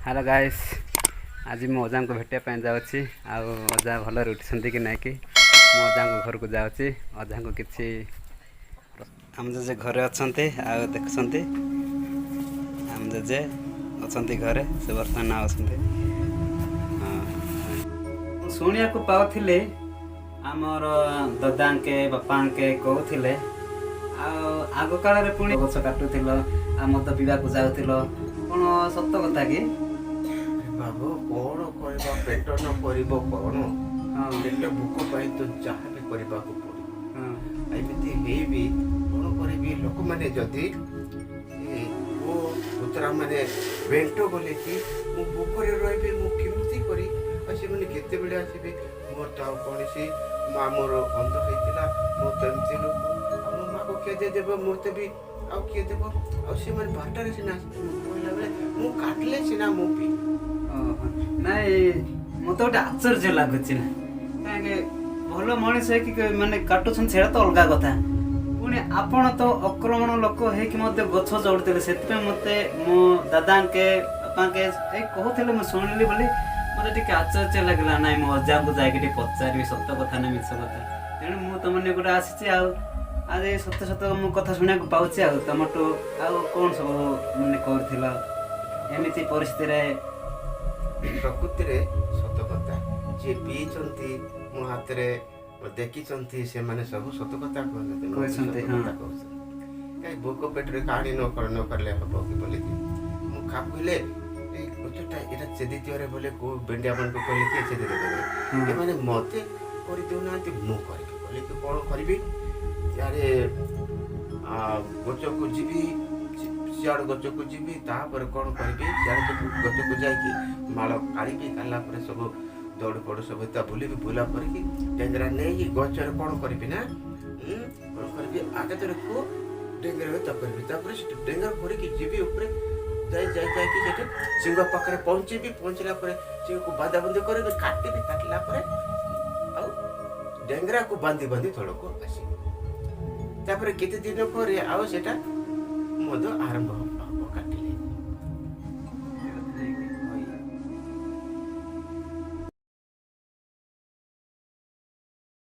Hello guys, ଆଜି ମୁଁ ଅଜାଙ୍କୁ ଭେଟିବା ପାଇଁ ଯାଉଛି। ଆଉ ଅଜା ଭଲରେ ଉଠିଛନ୍ତି କି ନାଇଁ କି, ମୁଁ ଅଜାଙ୍କ ଘରକୁ ଯାଉଛି। ଅଜାଙ୍କୁ କିଛି ଆମ ଜେଜେ ଘରେ ଅଛନ୍ତି ଆଉ ଦେଖୁଛନ୍ତି, ଆମ ଜେଜେ ଅଛନ୍ତି ଘରେ, ସେ ବର୍ତ୍ତମାନ ଅଛନ୍ତି। ହଁ, ମୁଁ ଶୁଣିବାକୁ ପାଉଥିଲି, ଆମର ଦଦାଙ୍କେ ବାପାଙ୍କେ କହୁଥିଲେ, ଆଉ ଆଗ କାଳରେ ପୁଣି ଗଛ କାଟୁଥିଲ ଆଉ ମଦ ପିଇବାକୁ ଯାଉଥିଲ, କ'ଣ ସତ କଥା କି? ଆରେ ବାବୁ, କଣ କହିବା? ପେଟ ନ କରିବ କଣ? ପେଟ ଭୋକ ପାଇଁ ତ ଯାହା ବି କରିବାକୁ ପଡିବ। ଏମିତି ହେଇବି କଣ କରିବି? ଲୋକମାନେ ଯଦି ଏ ପୁଅ ପୁତୁରା ମାନେ ବେଣ୍ଟ ବୋଲିକି ମୁଁ ଭୋକରେ ରହିବି, ମୁଁ କେମିତି କରି? ଆଉ ସେମାନେ କେତେବେଳେ ଆସିବେ? ମୋର ତ ଆଉ କୌଣସି ମା ମୋର ଅନ୍ଧ ହେଇଥିଲା। ମୁଁ ତ ଏମିତି ଲୋକ, ଆଉ ମୋ ମାକୁ କିଏ ଦେଇଦେବ? ମୋତେ ବି ଆଉ କିଏ ଦେବ? ଆଉ ସେମାନେ 12ଟାରେ ସିନା ଆସିବେ। ମୁଁ କହିଲା ବେଳେ ମୁଁ କାଟିଲେ ସିନା ମୁଁ ପିଇ। ଓହୋ, ନାଇଁ, ମତେ ଗୋଟେ ଆଶ୍ଚର୍ଯ୍ୟ ଲାଗୁଛି ନା, କାହିଁକି ଭଲ ମଣିଷ ହେଇକି ମାନେ କାଟୁଛନ୍ତି, ସେଇଟା ତ ଅଲଗା କଥା। ପୁଣି ଆପଣ ତ ଆକ୍ରମଣ ଲୋକ ହେଇକି ମଧ୍ୟ ଗଛ ଚଢୁଥିଲେ। ସେଥିପାଇଁ ମତେ ମୋ ଦାଦାଙ୍କେ ବାପାଙ୍କେ ଏଇ କହୁଥିଲେ, ମୁଁ ଶୁଣିଲି ବୋଲି ମତେ ଟିକେ ଆଶ୍ଚର୍ଯ୍ୟ ଲାଗିଲା। ନାଇଁ, ମୋ ଅଜାଙ୍କୁ ଯାଇକି ଟିକେ ପଚାରିବି, ସତ କଥା ନା ମିଛ କଥା। ତେଣୁ ମୁଁ ତମ ନିକଟ ଆସିଛି ଆଉ ଆଜି ସତ ସତ ମୁଁ କଥା ଶୁଣିବାକୁ ପାଉଛି ଆଉ ତମଠୁ। ଆଉ କ'ଣ ସବୁ ମାନେ କରୁଥିଲ ଏମିତି ପରିସ୍ଥିତିରେ? ପ୍ରକୃତିରେ ସତ କଥା ଯିଏ ପିଇଛନ୍ତି, ମୋ ହାତରେ ଦେଖିଛନ୍ତି, ସେମାନେ ସବୁ ସତ କଥା କହୁଛନ୍ତି। ମୁଁ ବି କହୁଛନ୍ତି, ସତ କଥା କହୁଛନ୍ତି। କାଇଁ ଭୋକ ପେଟରେ କାହାଣୀ ନ କଲେ ହବ କି ବୋଲିକି ମୁଁ ଖାପିଲେ ଏଇ ଗଛଟା ଏଇଟା ଛେଦି ଦିଅରେ ବୋଲେ କୋଉ ବେଣ୍ଡିଆ ମାନଙ୍କୁ କହିଲେ କି ଛେଦି ଦେବେ। ଏମାନେ ମତେ କରିଦେଉନାହାନ୍ତି, ମୁଁ କରିବି ବୋଲିକି କ'ଣ କରିବି? ଇଆଡ଼େ ଗଛକୁ ଯିବି, ସିଆଡ଼େ ଗଛକୁ ଯିବି, ତାପରେ କ'ଣ କରିବି? ସିଆଡ଼େ ଗଛକୁ ଯାଇକି ମାଳ କାଢ଼ିବି। କାଢ଼ିଲା ପରେ ସବୁ ଦୌଡ଼ି ପଡ଼ ସବୁ ଏତା ବୁଲିବି। ବୁଲା କରିକି ଡେଙ୍ଗରା ନେଇକି ଗଛରେ କ'ଣ କରିବି ନା, କ'ଣ କରିବି? ଆଗତରକୁ ଡେଙ୍ଗରା ତା କରିବି। ତାପରେ ସେଠି ଡେଙ୍ଗରା କରିକି ଯିବି ଉପରେ, ଯାଇ ଯାଇ ଯାଇକି ସେଠି ସିଂହ ପାଖରେ ପହଞ୍ଚିବି। ପହଞ୍ଚିଲା ପରେ ସିଂହକୁ ବାନ୍ଧା ବାନ୍ଧି କରିବି, କାଟିବି। କାଟିଲା ପରେ ଆଉ ଡେଙ୍ଗରାକୁ ବାନ୍ଧି ବାନ୍ଧି ତଳକୁ ଆସିବି। ତାପରେ କେତେ ଦିନ ପରେ ଆଉ ସେଟା ମଦ ଆରମ୍ଭ ହବ କାଟିଲେ।